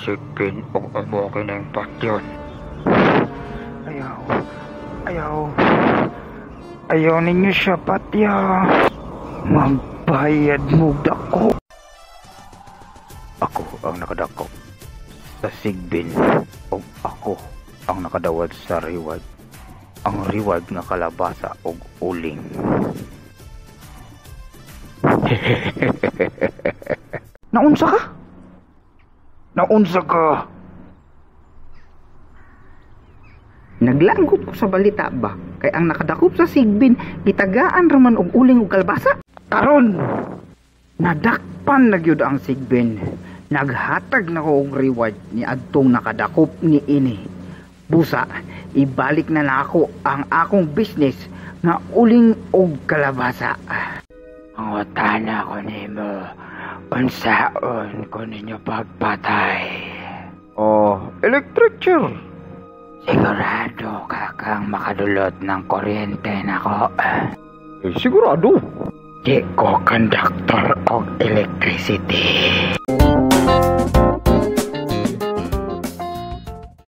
sigbin ug amo kining patyon. Ayaw. Ayaw. Ayaw ninyo siya patya. Magbayad mo dako. Ako ang nakadakop sa sigbin ug ako ang nakadawat sa reward. Ang reward nga kalabasa og uling. Naunsa ka? Naunsa ka? Naglagot ko sa balita ba kay ang nakadakop sa sigbin gitagaan raman og uling ug kalbasa. Karon nadakpan na gyud ang sigbin. Naghatag na ko og reward ni adtong nakadakop ni ini. Busa, ibalik na nako ang akong business nga uling og kalabasa. Mangutana ko nimo, unsaon ko ninyo pagpatay? Oh, electric chair. Sigurado ka kang makadulot ng kuryente nako? Eh, sigurado. Di ko conductor og electricity.